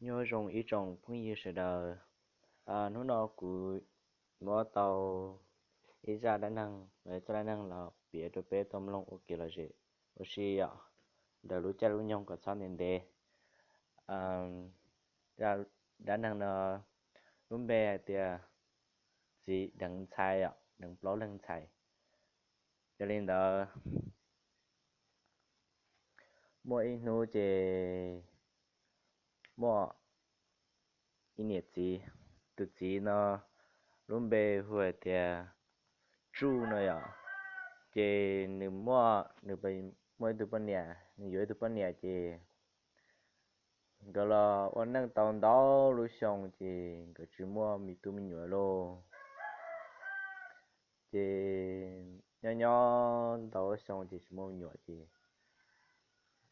Nyob zoo ib tsoom phooj ywg sawv daws. Hnub no kuv muab tau ib zaj dab neeg los txoj dab neeg los piav rau peb tau mloog ua kev lom zem ua si yom, ntawm lub caij lub nyoog kom txhob ntev ntev. Dab neeg no lub npe hais tias txiv deev ntxhais, deev plaub leeg ntxhais. Yog li ntawd, muaj ib hnub ces muaj ib niam txiv, tus txiv no lub npe hu hais tias Tsuj no yom. Ces nws muaj, nws muaj ib tug poj niam, nws yuav ib tug poj niam ces nkawd los ua neej tau ntau lub xyoo ces nkawd tsis muaj me tub me nyuam lauj. Ces nyob nyob ntau lub xyoo ces tsis muaj me nyuam ces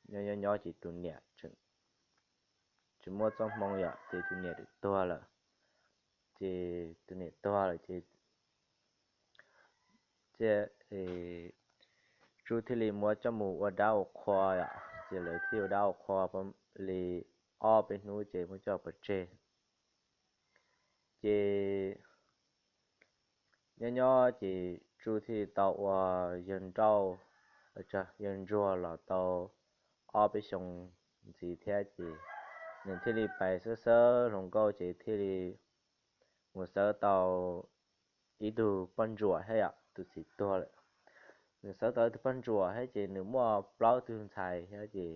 nyob nyob nyob ces tus niam tsis muaj txoj hmoo yom, ces tus niam tuag lawm. Ces tus niam tuag lawm ces Tsuj thiaj li muab coj mus ua dab ua qhua yom, ces lawv thiaj ua dab ua qhua li ob peb hnub ces muab coj pov tseg. Ces nyob nyob ces Tsuj thiaj li tau ua yawg nrauj, yawg ntsuag los tau ob peb xyoos ntxiv thiab ces nws thiaj li pais xawb xawb hluas nkauj ces thiaj li mus xawb tau ib tug poj ntsuam thiab yom, tus txiv tuag lawm. Nws xawb tau ib tug poj ntsuam thiab ces nws muaj plaub tug ntxhais thiab ces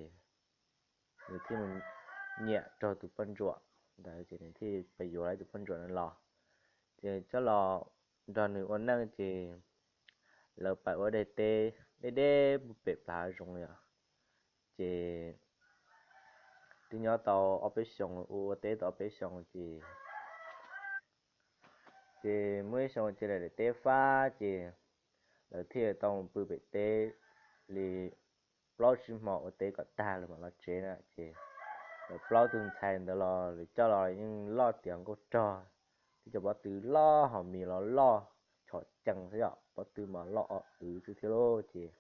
nws thiaj mus nyiam raug tus poj ntsuam ntawd ces nws thiaj pais yuav ib tus poj ntsuam no los. Ces coj los nrog nws ua neej ces lawv pais ua dej teb deb deb pem plav zoov yom. Ces twb nyob tau ob peb xyoos, ua ua teb tau ob peb xyoos ces, ces muaj ib xyoo ces daim teb fab ces lawv thiaj tau mus pw pem teb li plaub tsib hmo ua teb kom tag lawm mam los tsev na. Ces lawv plaub tug ntxhais ntawd los lawv coj los yeej loj tiav nkauj rog, tib co pob tw loj, hos mis los loj, chom cees xwb yom, pob tw mas loj o w xwb thiab lauj. Ces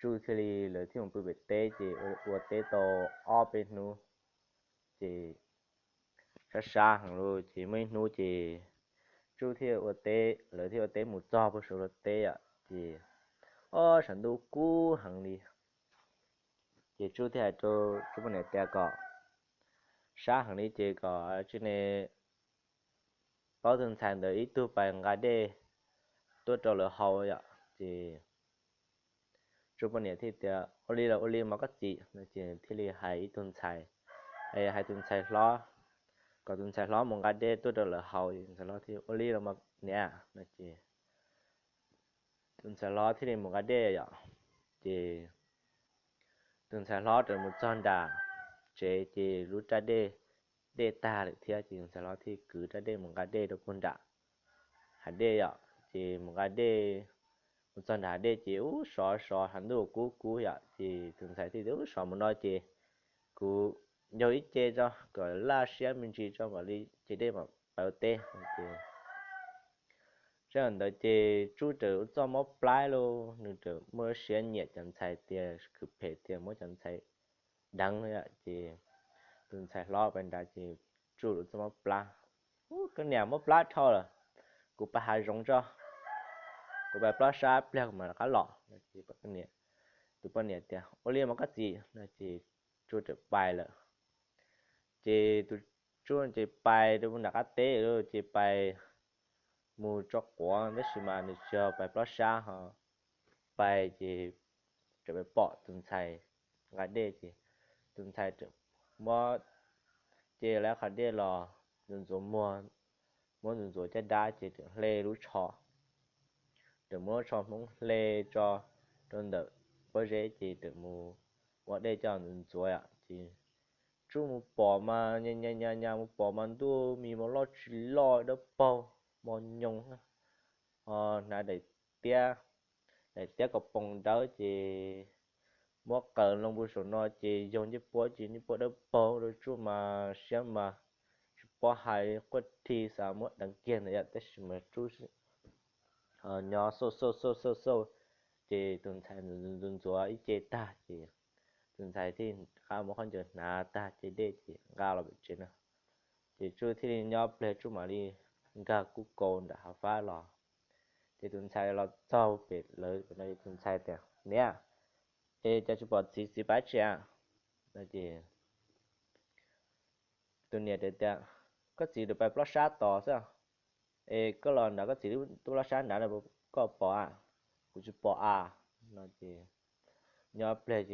Tsuj thiaj li, lawv thiaj mus pw pem teb ces ua teb tau ob peb hnub ces sab sab heev lauj. Ces muaj ib hnub ces Tsuj thiaj ua teb, lawv thiaj ua teb mus txog puag saum lub teb yom, ces ob sab ntuj kub heev li. Ces Tsuj thiaj hais rau Tsuj poj niam tias kom sab heev li ces kom tsis ne plaub tug ntxhais ntawd ib tug pais nqa dej tuaj rau lawv haus yom. Ces Tsuj poj niam thiaj tias ua li los ua li mas koj txiv no ces thiaj li hais ib tug ntxhais, hais tus ntxhais hlob kom tus ntxhais hlob mus nqa dej tuaj rau lawv haus. Tus ntxhais hlob thiaj ua li los mas niam no ces tus ntxhais hlob thiaj li mus nqa dej yom. Ces tus ntxhais hlob raws mus txog nram tsev ces lub raj dej, dej tag lawm thiab ces tus ntxhais hlob thiaj kwv raj dej mus nqa dej rau puag nram hav dej yom. Ces mus nqa dej, mus txog nram hav dej ces ub sov sov, hav ntuj kub kub yom. Ces tus ntxhais thiaj tias ub sov mus no ces kuv ncaug ib ce tso kom laj siab me ntsis tso mam li ce dej mam pais ua teb. Ces sij hawm ntawd ces Tsuj raws ua txoj mob plab lauj, nws raws muaj siab nyiam cov ntxhais tias khwv phem tias muab cov ntxhais deev yom. Ces tus ntxhais hlob pais nrad ces Tsuj ua txoj mob plab, ub koj niam mob plab dhau lawm, kuv pais hav zoov tso, kuv pais plob sab pliag kuv mam rov qab los no ces tus poj niam tias ua li mas koj txiv no ces Tsuj txawm pais lawm. Ces tus Tsuj ces pais rau nram qab teb lauj, ces pais mus tso quav tab sis mas nws tsis yog pais plob sab ho, pais ces txawm pom tus ntxhais nqa dej ces tus ntxhais muab, ces lawv qhov dej los ntxuav ntxuav muag, muab ntxuav ntxuav caj dab ces txawm hle lub tsho, txawm muab lub tsho hmoob hle tso rau ntawm pob zeb ces txawm mus ua dej coj ntxuav ntxuav yom. Ces Tsuj mus pom mas nyas nyas nyas mus pom mas ntuj mis mas loj tsis loj dawb paug, mos nyoos, hnav daim tiab, daim tiab kom poom dawb ces muab qaws loo puag saum no ces yaug ncej puab ces ncej puab dawb paug rau Tsuj mas siab mas tsis paub hais, quaj dhi xav muab deev kiag ntawd yom. Tab sis mas Tsuj nyob xauj xauj xauj xauj xauj, ces tus ntxhais ntxuav ntxuav ib ce tag ces tus ntxhais thiaj rov qab muab khaub ncaws hnav tag ce dej ces nqa los pem tsev na. Ces Tsuj thiaj li nyob pliag Tsuj mam li nkag kuj kaus nram hav fab los. Ces tus ntxhais los txog pem lawv no, tus ntxhais tias, Niam, es cas tsis pom txiv, txiv pab tsi a? No ces tus niam tias, Koj txiv rau pais plob sab tod xwb, es koj los nrad koj txiv lub plob sab nrad no koj pom a? Kuv tsis pom a. No ces nyob pliag,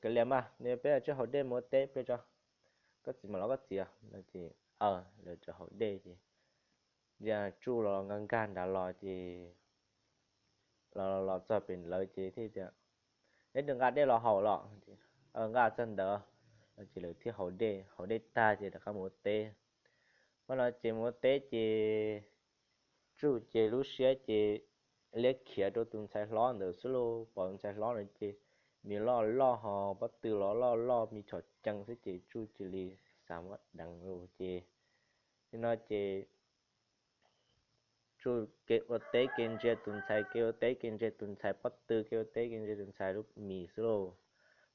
Kav liam mas, peb tsis haus dej mus ua teb pliag tso, koj txiv mam los koj txiv. No ces lawv tsis haus dej ces Tsuj los nkag nkag nrad los ces los los txog pem lawv ces thiaj tias, Neb twb nqa dej los haus los? Nqa txog ntawd. No ces lawv thiaj haus dej, haus dej tag ces rov qab mus ua teb. Hmo no ces mus ua teb ces Tsuj ces lub siab ces liab khiav rau tus ntxhais hlob ntawd xwb lauj. Pom tus ntxhais hlob no ces me loj loj ho pob tw los loj loj me chom cees xwb ces Tsuj cia li xav muab deev lauj. Ces nim no ces Tsuj kev ua teb kev ntsia tus ntxhais, kev ua teb kev ntsia tus ntxhais pob tw, kev ua teb kev ntsia tus ntxhais lub mis xwb lauj.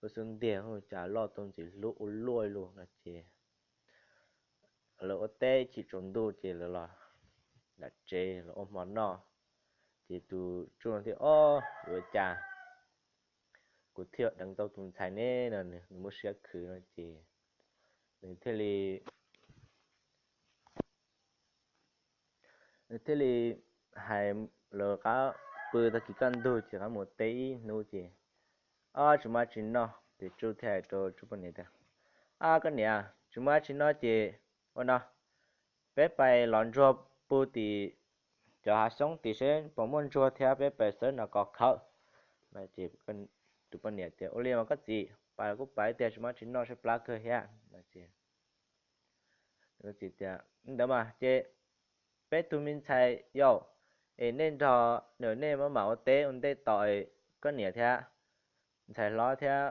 Lub xub ntiag cas loj tau ntxim hlub ua luaj li lus no ces lawv ua teb chim tsaus ntuj ces lawv los nram tsev los ua hmo noj. Ces tus Tsuj no thiaj, Ob, yuav ua cas kuv thiaj deev tau tus ntxhais ne? No nws muaj siab khwv no ces nws thiaj li nws thiaj li hais lawv qab pw tag kis kaj ntug ces qab mus teb ib hnub ces, Ob, tsis muaj dab tsi noj. Ces Tsuj thiaj hais rau Tsuj poj niam tias, Ab, koj niam, tsis muaj dab tsi noj ces ua no, peb pais lov ntsuag pug tim cov hav xyoob tim seb puas muaj ntsuag thiab peb pais xawb nas kos khawb. Ces tus poj niam tias, Ua li mas koj txiv, pais los kuj pais tiag, tsis muaj dab tsi noj, tshaib plab kawg thiab. Tias, Ntawd mas ces peb tug me ntxhais yau, es nej nrog nws, nej mam ua teb ua ntej tos koj niam thiab ntxhais hlob thiab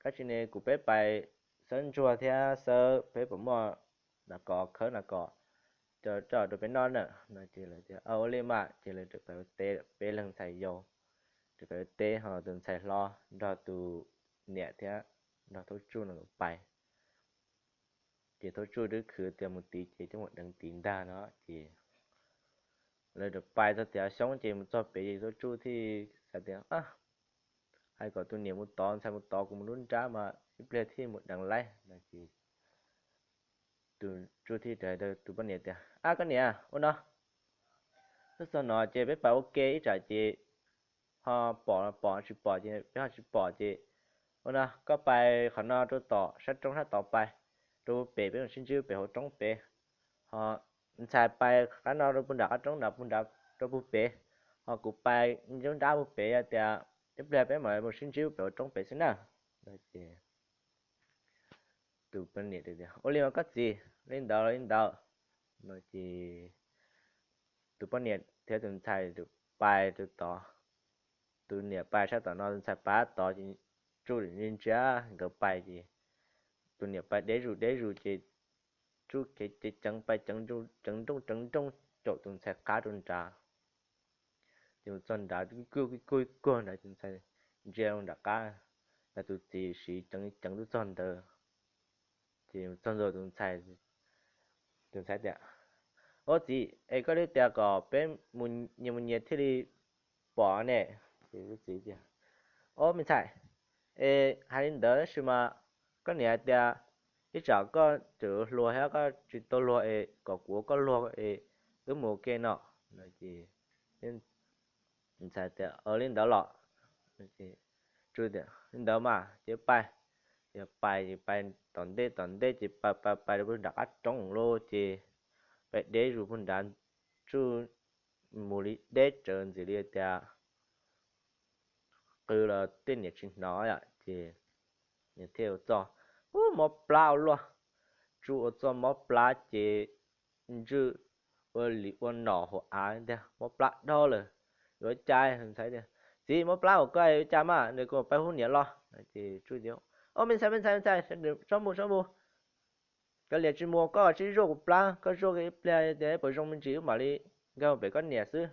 dab tsi ne, kuv peb pais xawb ntsuag thiab xawb peb puas muaj nas kos khawb nas kos coj rau peb noj na. No ces lawv tias, Ua li mas. Ces lawv rov pais ua teb, peb leeg ntxhais yau rov pais ua teb, ho tus ntxhais hlob nrog tus niam thiab nrog Thaub Tsuj no pais. Ces Thaub Tsuj twb khwv tias mus tid ces coj mus deev tid ntag no ces lawv rov pais txog tim hav xyoob ces mus txog pem ces Thaub Tsuj thiaj xav tias, Hais kom tus niam mus tod, ntxhais mus tod, kuv mus nruab nrab mas ib pliag thiaj mus deev laib. No ces tus Tsuj thiaj hais rau tus poj niam tias, Ab, koj niam, ua no, twb txog no ces peb pais ua ke ib tsam ces ho pom pom, tsis pom ces peb ho tsis pom ces ua no, koj pais qhov no rau tom sab roob sab tod pais, rau pem peb mus sib ntsib pem hauv roob pem, ho ntxhais pais qab no rau puag nram qab roob nram puag nrad rau puag pem, ho kuv pais nruab nrab puag pem, yog tias ib pliag peb mam mus sib ntsib pem hauv roob pem xwb na. Ces tus poj niam tias, Ua li mas koj txiv, li ntawd los li ntawd. No ces tus poj niam thiab tus ntxhais pais rau tod, tus niam pais sab tom no, tus ntxhais pais sab tod ces Tsuj ntsia ntsia nkawd pais ces tus niam pais deb zus deb zus ces Tsuj ceev ceev pais ceev nrooj ceev nrooj caum tus ntxhais qab rau nrad. Ces mus txog nrad, kuj kuj kuj nrad, tus ntxhais ntsia nram qab, ntawd tus txiv siv ceev ceev twb txog ntawd. Ces mus txog ntawd tus ntxhais, tus ntxhais tias, Ob txiv, es koj twb tias kom peb nyias mus nyias thiaj li pom ne. Ces tus txiv tias, Ob me ntxhais, es hais li ntawd tab sis mas koj niam hais tias ib tsam koj tseem hluas thiab koj tsis tau luag es kom kuv ua koj luag es wb mus ua ke no. Ces ntxhais tias, Li ntawd los? Tsuj tias, Li ntawd mas ces pais. Ces pais ces pais tom ntej tom ntej ces pais pais pais rau puag nram qab roob lauj, ces pais deb zus puag nrad, Tsuj mus li deb tsawv ntxim li tias qw los tej niam tsis hnov yom. Ces nws thiaj ua txoj, ub, mob plab ua luaj. Tsuj ua txoj mob plab ces ntswj ua li ua nom hauv av tiag, mob plab dhau lawm. Yuav ua cas? Ntxhais tias, Txiv, mob plab hauv koj yuav ua cas mas, nws kuv pais hu niam los. Ces Tsuj tias, Ob me ntxhais, me ntxhais, me ntxhais, txhob mus, txhob mus. Kav liam tsis mus, koj tsis zuaj kuv plab, koj zuaj ib pliag tias puas zoo me ntsis wb mam li nkag mus pem koj niam xwb.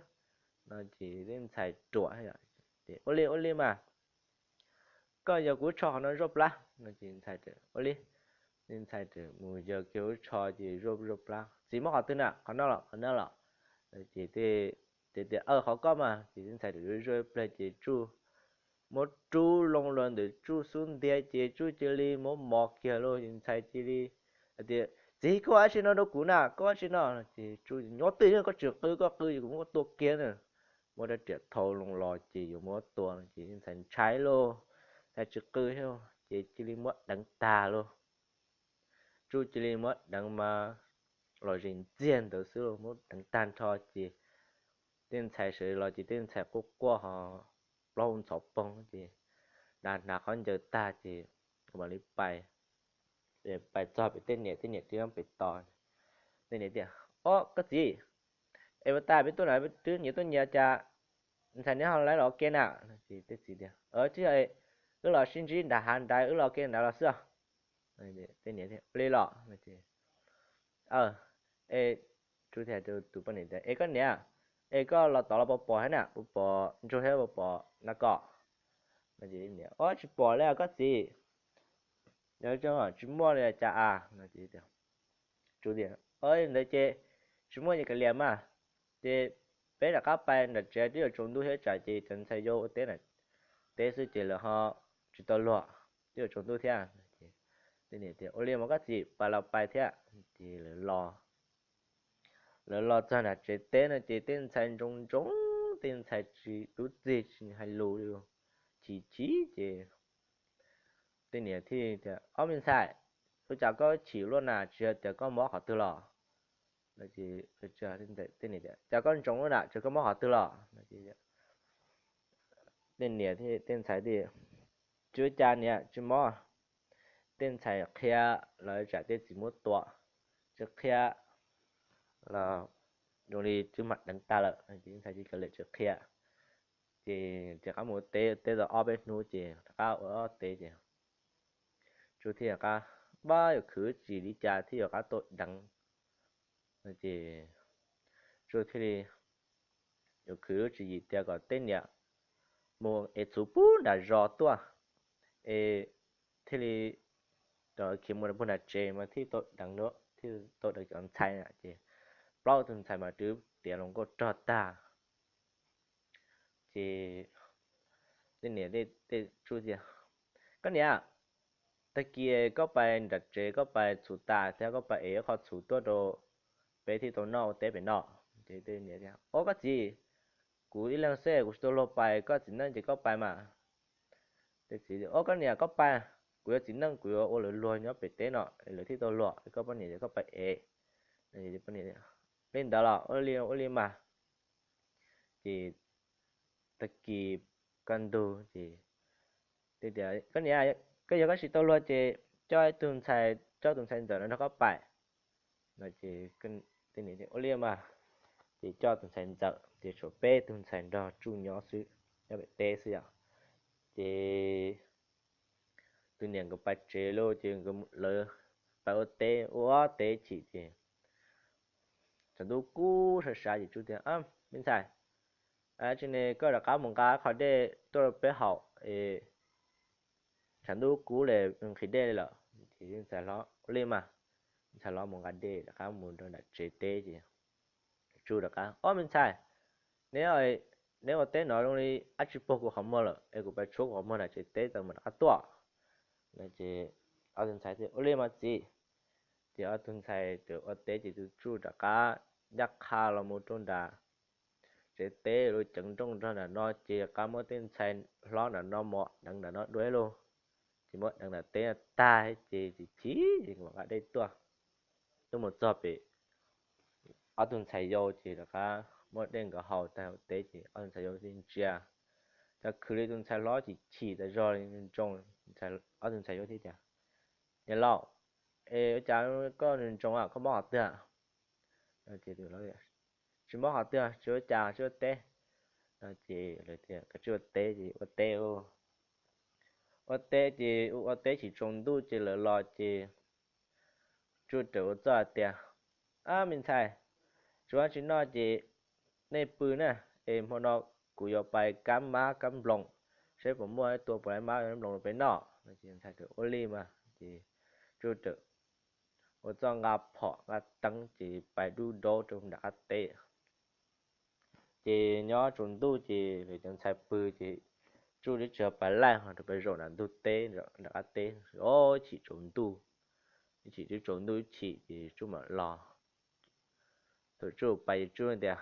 No ces ntxhais ruam, Ua li, ua li mas. koj yog kuv lub tsho qhov no zuaj plab. Ua li, ntxhais mus yog kiag lub tsho ces zuaj plab. Txiv, muab qhov twg na? Qhov no los? Qhov no los? Ces tias, qhov koj mas. Ces ntxhais zuaj zuaj ib pliag ces Tsuj muab Tsuj loo los ntawm Tsuj xub ntiag ces Tsuj cia li muab mos kiag lauj. Ntxhais cia li tias, txiv, koj ua dab tsi no rau kuv na? Koj ua dab tsi no? Ces Tsuj, nyob twj, koj tsis qw, koj qw kuv muab koj tua kiag na. Muab rab riam thau loo los ces yuav muab tua no ces ntxhais ntshai lauj. Ntxhais tsis qw thiab ces cia li muab deev tag lauj. Tsuj cia li muab deev mas los zes ntxiag ntawd xwb lauj, muab deev tag nrho ces tej ntxhais sawv los ces tej ntxhais quaj quaj ho plaub hau ntxhov poog ces hnav hnav khaub ncaws tag ces mam li pais, pais txog pem tej niam, tej niam twb pem tos. Tej niam tias, ob, koj txiv, es ua cas peb tuaj na twb nyias tuaj nyias cas ntxhais neb ho lawv los ua ke na? Tej txiv tias, tsis yog, wb los sib ntsib nram hav nrad, wb los ua ke nrad los xwb os. Tej niam, ua li los? Es, Tsuj thiaj hais rau tus poj niam tias, es koj niam, es koj los tod los puas pom thiab na? Puas pom ntsuag thiab puas pom na koj? Ob, tsis pom li koj txiv. Yog tsis muaj li cas a. Tsuj tias, ntawd ces tsis muaj ces kav liam mas, ces peb rov qab pais nram tsev, twb yuav tsaus ntuj thiab tsam ces cov ntxhais yau ua teb nram teb xwb ces lawv ho tsis tau luag, twb yuav tsaus ntuj thiab. Tej niam tias, ua li mas koj txiv, pais los pais thiab. Ces lawv los, lawv los txog nram tsev teb no ces tej ntxhais ntsoov ntsoov, tej ntxhais tsis tub txig tsis hais lus li, chim chim ces tej niam thiaj tias, ob, me ntxhais, ua cas koj chim luaj na, tsis yog tias koj mob qhov twg los? Cas koj ntsoov luaj na, tsis yog koj mob qhov twg los? Tej niam, tej ntxhais tias, tsis ua cas niam, tsis mob. Tej ntxhais qhia los tsam tej txiv muab tua, tsis qhia los zoo li twb mam deev tag lawm, ntxhais cia li kav liam tsis qhia. Ces rov qab mus ua teb, teb tau ob peb hnub ces rov qab ua ob teb ces Tsuj thiaj rov qab, pab yuav khwv tsis li cas thiaj yuav rov qab tau deev. Ces Tsuj thiaj li yuav khwv lub tswv yim tias kom tej niam mus ev txhuv puag nram zos tuaj, es thiaj li khiav mus rau puag nram tsev mas thiaj tau deev, thiaj tau deev cov ntxhais na. Ces plaub tug ntxhais mas twb tiav hluas nkauj rog tag. Ces tej niam, tej Tsuj tias, koj niam, tag kis koj pais nram tsev koj pais txhuv tas thiab koj pais ev ib qho txhuv tuaj rau peb thiaj tau noj ua teb pem no. Ces niam tias, ob, koj txiv, kuv ib leeg xwb kuv tsis tau luag pais, koj txiv neej ces koj pais mas. Tej txiv, ob, koj niam koj pais, kuv yog txiv neej kuv yuav ua lawv luag nyob pem teb no es lawv thiaj tau luag, koj poj niam ces koj pais ev. Li ntawd los ua li, ua li mas. Ces tag kis kaj ntug ces, koj niam, koj yog koj tsis tau luag ces coj ib tug ntxhais, coj tus ntxhais ntxawm no nrog koj pais. Ua li mas, ces coj tus ntxhais ntxawm ces tshuav peb tug ntxhais nrog Tsuj nyob xwb, nyob pem teb xwb yom. Ces tus niam nkawd pais tsev lawm ces nkawd, lawv pais ua teb, ua teb chim ces tshav ntuj kub sab sab ces Tsuj tias, me ntxhais, tsis ne koj rov qab mus nqa qhov dej tuaj rau peb haus es tshav ntuj kub li, nqhis dej li lawm. Ces ntxhais hlob, ua li mas, ntxhais hlob mus nqa dej rov qab mus rau nram tsev teb ces Tsuj rov qab, ob, me ntxhais, neb, neb ua teb no zoo li dab tsi puag kuv qhov muag lawm es kuv pais tshuab kuv qhov muag nram tsev teb tau mam rov qab tuaj. Ces ob tug ntxhais tias, ua li mas txiv. Ces ob tug ntxhais ua teb ces tus Tsuj rov qab ncaj qha los mus rau nram tsev teb, lub ceev nrooj nrog nram no ces rov qab muab tej ntxhais hlob nram no mos deev nram no dua lauj. Ces muab deev nram teb tag ces chim chim ces mam nqa dej tuaj. Tuaj mus txog pem ob tug ntxhais yau ces rov qab muab dej nkawd haus tag ua teb ces ob tug ntxhais yau thiaj ntsia, cas khwv li tus ntxhais hlob chim chim tas zog li, ntsoov. Ob tug ntxhais yau thiaj tias, niam laus, es ua cas koj ntsoov, koj mob qhov twg? Tsis mob qhov twg, tsis ua cas, tsis ua teb. Ces lawv tias, koj tsis ua teb ces ua teb. Ua teb ces ua teb chim tsaus ntuj ces lawv los ces Tsuj rawm ua txoj hais tias, ab, me ntxhais, tsis ua tsis noj ces nej pw na, es hmo no kuv yuav pais kab mab kab nploos, seb puas muaj tua puas laib mab nploos rau peb noj. Ces ntxhais tias ua li mas ces Tsuj ua txoj nqa phom nqa teeb ces pais dub daub rau nram qab teb. Ces nyob tsaus ntuj ces lawv cov ntxhais pw ces Tsuj twb tsis pais laij ho rau pais zaum nram ntug teb nram qab teb, o, chim tsaus ntuj, chim twb tsaus ntuj chim ces Tsuj mam los. Thaum Tsuj pais ces Tsuj tias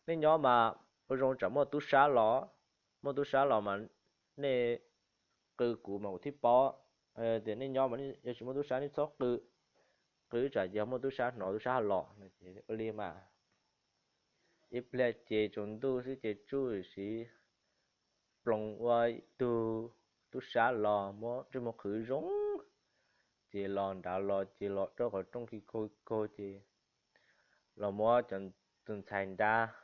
nej nyob mas ua zoo tsam muaj tub sab los, muaj tub sab los mas nej qw kuv mas kuv thiaj paub. Tias nej nyob mas yog tsis muaj tub sab nej txhob qw, qw tsam ces muaj tub sab hnov tub sab ho los. Ua li mas ib pliag ces tsaus ntuj xwb ces Tsuj siv ploos ua ib tug tub sab los muab ntsej muag qhwv zoo, ces los nrad los ces los rau qhov rooj ki kaug kaug ces los muab cov tus ntxhais nrad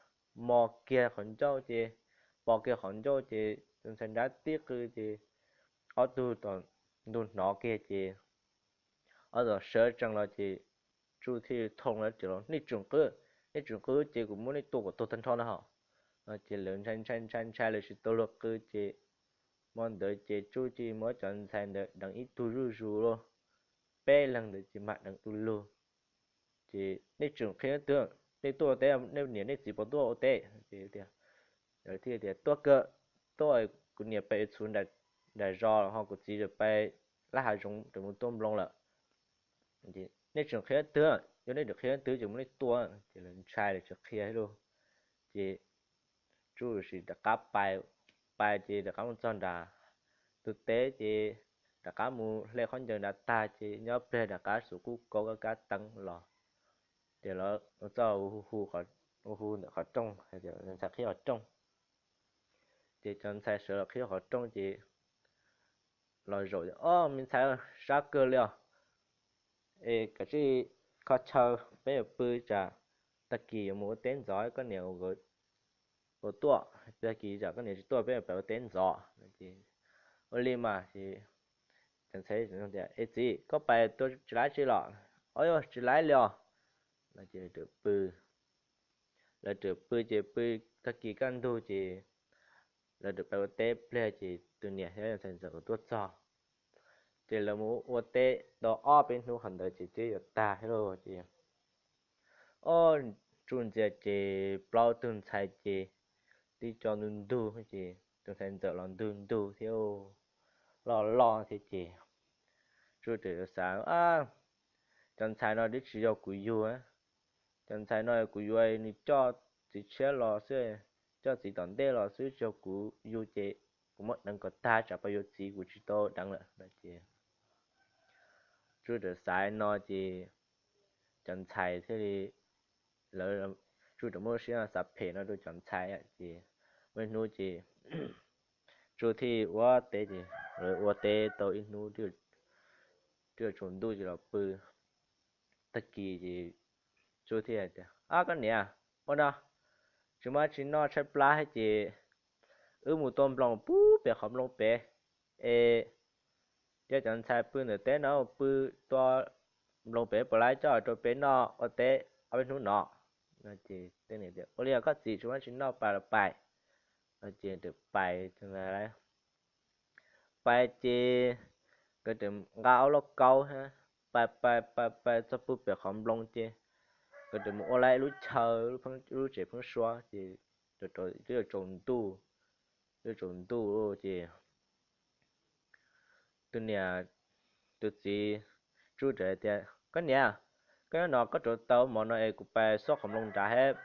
mos kiag qhov ncauj ces, pos kiag qhov ncauj ces tus ntxhais nrad tib qw ces ob tug tom ntug hnov kiag ces ob tug sawv tsees los ces Tsuj thiaj thoo lawv tias nej tseem qw, nej tseem qw ces kuv muab nej tua kom tuag tag nrho na ho. Ces lawv ntshai ntshai ntshai ntshai lawv tsis tau luag qw ces hmo ntawd ces Tsuj thiaj muab cov ntxhais ntawd deev ib tug zuj zus los peb leeg ntawd ces mam deev du lug. Ces nej tseem qhia twg, nej tuaj ua teb, nej niam nej txiv puas tuaj ua teb? Ces tias, lawv thiaj tias tuaj kawg, tuaj, kuv niam pem txhuv nram zos ho kuv txiv pem lab hav zoov rau mus tua nploos lawm. Nej tseem qhia twg, yog nej tseem qhia twg ces muab nej tua. Ces lawv ntshai lawv tsis qhia thiab lauj. Ces Tsuj sim rov qab pais, pais ces rov qab mus txog nram ntug teb ces rov qab mus hle khaub ncaws nrad tag ces nyob pliag rov qab xuv qub kaub kab kab teeb los. Ces lawv txog hu hu ntawm qhov rooj, ntxhais qhib qhov rooj. Ces cov ntxhais sawv los qhib qhov rooj ces los zaum, o, me ntxhais, sab kawg li os. Es kav tsij kho chaw, peb yuav pw tsam tag kis yuav mus ua teb ntxov, koj niam puas tuaj? Tag kis tsam koj niam tsis tuaj peb yuav pais ua teb ntxov. Ua li mas, cov ntxhais tias es txiv, koj pais tua tsis laib tsi los? O, yog tsis laib li os. Ces lawv pw, lawv pw ces pw tag kis kaj ntug ces lawv pais ua teb pliag ces tus niam thiab ntxhais ntxawm tuaj txog. Ces lawv mus ua teb tau ob peb hnub qhov ntawd ces twb yuav tag thiab lauj. Ces o, Tsuj ntxias ces plaub tug ntxhais ces twb co ntug ntug ces tus ntxhais ntxawm los ntug ntug thiab loj loj thiab ces Tsuj txawm xav, cov ntxhais no twb tsis yog kuv yug, cov ntxhais no kuv yuav nws coj txiv tshiab los xwb, coj txiv tom ntej los xwb, tsis yog kuv yug ces kuv muab deev kom tag tsam pab yuav txiv kuv tsis tau deev lawm no ces Tsuj txawm xav no ces cov ntxhais thiaj li, lawv, Tsuj txawm muab lub siab xav phem no rau cov ntxhais ces muaj ib hnub ces Tsuj thiaj ua teb ces lawv ua teb tau ib hnub twb yuav tsaus ntuj ces los pw. Tag kis ces Tsuj thiaj tias, ab koj niam, ua no, tsis muaj tsis noj tshaib plab thiab ces wb mus tua nploos pub pem qhov nploos pem es cov ntxhais pw ntawm teb no pw tua nploos pem puas laib coj rau peb noj ua teb ob peb hnub no. Ces ua li os koj txiv, tsis muaj tsis noj, pais los pais. Ces pais, pais ces nkawd nqa ob lub kaub thiab pais pais pais pais txog pw pem qhov nploos ces nkawd mus ua lawm ib lub chaw, lub tsev pheeb suab ces twb yuav tsaus ntuj, twb yuav tsaus ntuj ces tus niam, tus txiv Tsuj txawm tias, koj niam, koj nyob no koj rauv taws mov no es kuv pais xauj qhov nploos nrad seb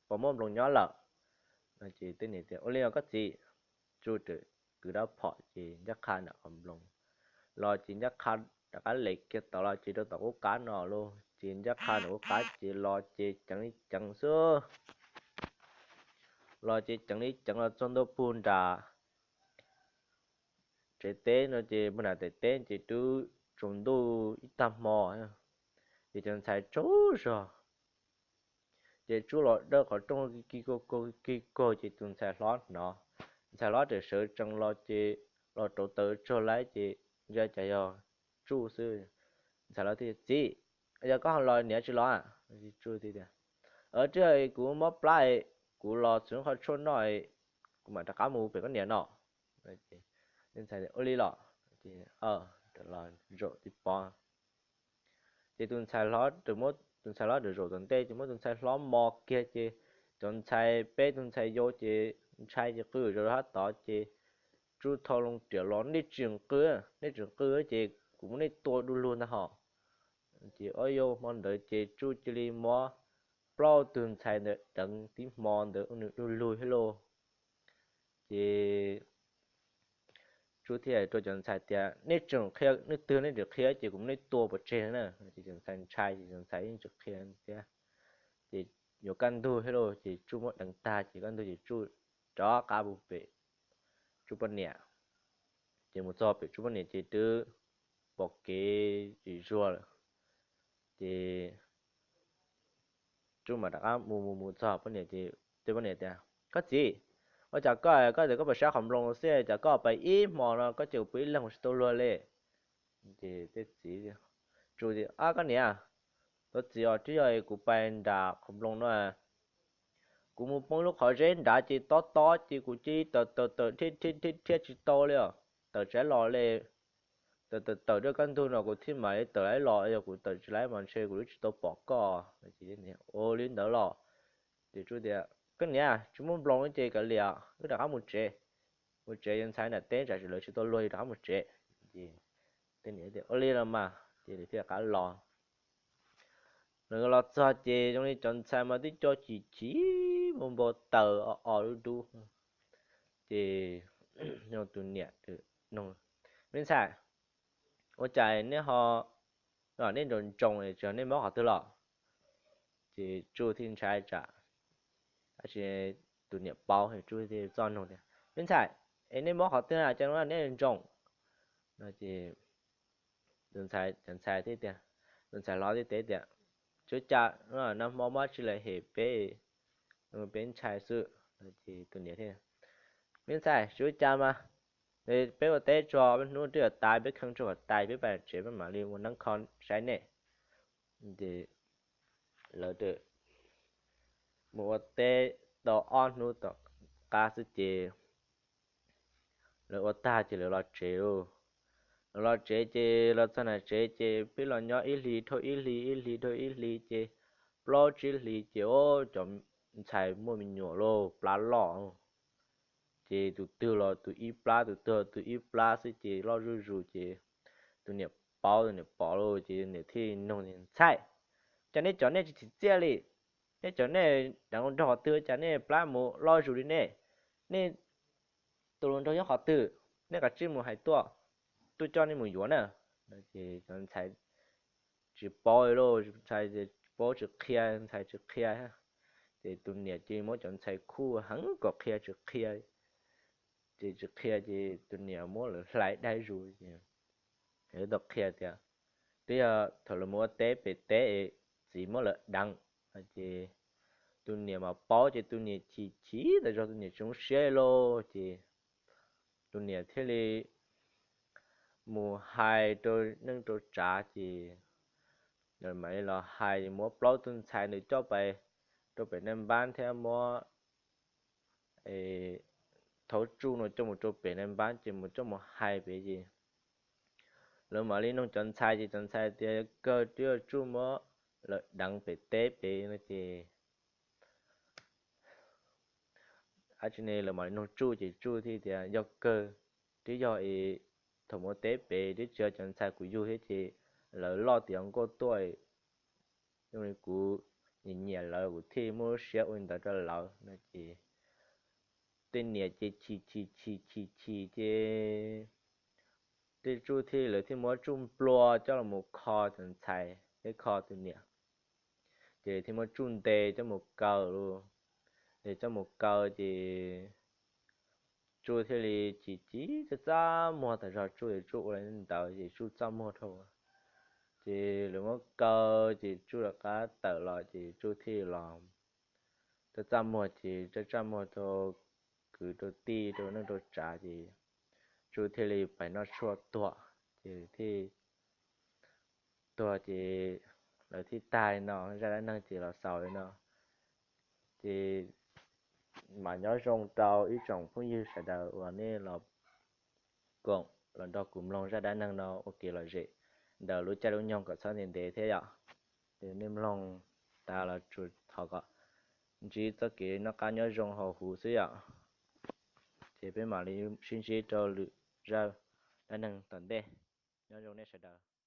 puas muaj nploos nyob lawm. Ces niam tias, ua li os koj txiv. Tsuj txawm kwv rab phom ces ncaj qha nram qhov nploos los ces ncaj qha rov qab lem kiag tod los ces rau tom qub qab no lauj, ces ncaj qha nram qub qab ces los ces ceev li ceev xwb. Los ces ceev li ceev los txog ntua puag nram tsev teb no ces puag nram tsev teb ces twb tsaus ntuj ib tag hmo, ces cov ntxhais tsaug zog. Ces Tsuj los dawj qhov rooj ki kaug kaug ki kaug ces tus ntxhais hlob hnov, ntxhais hlob txawm sawv tsees los ces los rauv taws tsaug laib ces ntsia cas yog Tsuj xwb. Ntxhais hlob thiaj, txiv, yog koj ho los niam tsis los? Tsuj tias, twb yog kuv mob plab, kuv los txhwm qhov tshuaj noj, kuv mam rov qab mus pem koj niam no. Ntxhais, ua li los? Ces los zaum tib pob. Ces tus ntxhais hlob, tus ntxhais hlob zaum tom ntej ces muab tus ntxhais hlob mos kiag ces cov ntxhais, peb tug ntxhais yau ces ntshai ces qw zom zaws hab tod ces Tsuj thau loo riam los, nej tsis qw, nej tsis qw ces kuv muab nej tua du lug ntag hos. Ces ob yau hmo ntawd ces Tsuj cia li muab plaub tug ntxhais ntawd deev tib hmo ntawd ua nws du lug thiab lauj. Ces Tsuj thiaj rau cov ntxhais tias nej tseem qhia, nej twg nej tsis qhia ces kuv muab nej tua pov tseg na. Ces cov ntxhais ntshai ces cov ntxhais yeej tsis qhia thiab. Ces yuav kaj ntug thiab lauj, ces Tsuj muab deev tag ces kaj ntug ces Tsuj rov qab mus pem Tsuj poj niam. Ces mus txog pem Tsuj poj niam ces twb pom kev tsis zuag lawm. Ces Tsuj mam rov qab mus mus mus txog poj niam ces, poj niam tias, koj txiv, ua cas koj, koj tias koj puas saib qhov nploos xwb, cas koj pais ib hmo no koj ces kuv pw ib leeg kuv tsis tau luag li. Ces txiv, Tsuj tias, ab koj niam, tus txiv os, twb yog kuv pais nram qhov nploos no, kuv mus poob lub qhov zeb nrad ces tob tob ces kuv cia li tawm tawm tawm thiab thiab thiab tsis tau li os, tawm tsis los li. Tawm tawm tawm rau kaj ntug no kuv thiaj mam li tawm los, yog kuv tawm tsis los mas ntshe kuv twb tsis tau pom koj. Ua li ntawd los? Ces Tsuj tias, koj niam, tsis muaj nploos ces kav liam, wb rov qab mus tsev. Mus tsev, yog ntxhais nram teb tsam lawv tsis tau luag, rov qab mus tsev. Ces tej niam tias ua li los mas, ces lawv thiaj rov qab los. Lawv los txog ces zoo li cov ntxhais mas twb co chim chim npau npau taws o o dub dub. Ces tus niam, me ntxhais, ua cas nej ho, nej ntsoo ntsoos es tsis yog nej mob qhov twg los? Ces Tsuj thiaj ntshai tsam, tab sis tus niam paub, Tsuj thiaj txawj nug tias, me ntxhais, es nej mob qhov twg na cas nej ntsoo? No ces tus ntxhais, cov ntxhais thiaj tias, tus ntxhais hlob thiaj teb tias, tsis ua cas, nag hmo muaj dab tsi lawm hem peb, peb ntshai xwb. Ces tus niam, me ntxhais, tsis ua cas mas, peb ua teb tso, peb hnub twb yuav tas, peb kheej tso kom tas peb pais tsev, peb mam li ua neeb kho saib nej. Ces lawv mus ua teb tau ob hnub tom qab xwb ces lawv ua tag ces lawv los tsev lauj. Lawv los tsev ces los txog nram tsev ces peb los nyob ib hlis dhau ib hlis, ib hlis dhau ib hlis ces plaub tsib hlis ces cov ntxhais muaj me nyuam lauj, plab loj. Ces tus twg los tus ib plab, tus twg los tus ib plab xwb ces loj zuj zus ces tus niam paub, tus niam pom lauj ces niam thiaj nug, ntxhais, cas nej cov nej tsis tsim txiaj li? Nej cov nej deev hluas nraug qhov twg cas nej plab mus loj zus li nej? Nej tus hluas nraug nyob qhov twg? Nej kav tsij mus hais tuaj, tuaj coj nej mus yuav na. Ces cov ntxhais tsis paub li lauj, ntxhais tsis paub tsis qhia, ntxhais tsis qhia. Ces tus niam cia li muab cov ntxhais khuj heev kom qhia tsis qhia. Ces tsis qhia ces tus niam muab lawv hlais dai zus ces lawv tau qhia tias twb yog thaum lawv mus ua teb pem teb es txiv muab lawv deev. Ces tus niam mas paub ces tus niam chim chim tas zog, tus niam tsis zoo siab lauj. Ces tus niam thiaj li mus hais rau neej rau tsav ces mam li los hais muab plaub tug ntxhais ntawd coj pais rau pem naj npab thiab muab thaub Tsuj no coj mus rau pem naj npab ces mus coj mus hais pem ces lawv mam li nug cov ntxhais ces cov ntxhais tias yog kawg twb yog Tsuj muab lawv deev pem teb pem no ces dab tsi ne, lawv mam li nug Tsuj ces Tsuj thiaj tias yog kawg, twb yog es thaum mus ua teb pem twb tsis yog cov ntxhais kuv yug thiab ces lawv loj tiav nkauj tuaj, zoo li kuv nyiam nyiam lawv kuv thiaj muaj lub siab ua li ntawd rau lawv no ces tej niam ces chim chim chim chim chim ces tej Tsuj thiaj, lawv thiaj muab Tsuj nplua coj los mus kho cov ntxhais thiab kho tus niam. Ces thiaj muab Tsuj ntes coj mus kaw lauj. Ces coj mus kaw ces Tsuj thiaj li chim chim txaj txaj muag tas zog, Tsuj es Tsuj ua li ntawd ces Tsuj txaj muag dhau. Ces lawv muab kaw ces Tsuj rov qab tawm los ces Tsuj thiaj los txaj txaj muag ces txaj txaj muag rau kwv rau tij rau neej rau tsav ces Tsuj thiaj li pais noj tshuaj tuag ces thiaj tuag ces lawv thiaj tag li no, zaj dab neeg ces los xaus li no. Ces mam nyob zoo rau ib tsoom phooj ywg sawv daws uas nej los koom los nrog kuv mloog zaj dab neeg no ua kev lom zem ntawm lub caij lub nyoog kom txhob ntev ntev thiab yom. Ces nej mloog tas los tsuas thov kom ntsib txoj kev noj qab nyob zoo hauv huv xwb yom. Ces peb mam li sib ntsib rau lwm zaj dab neeg tom ntej. Nyob zoo nej sawv daws.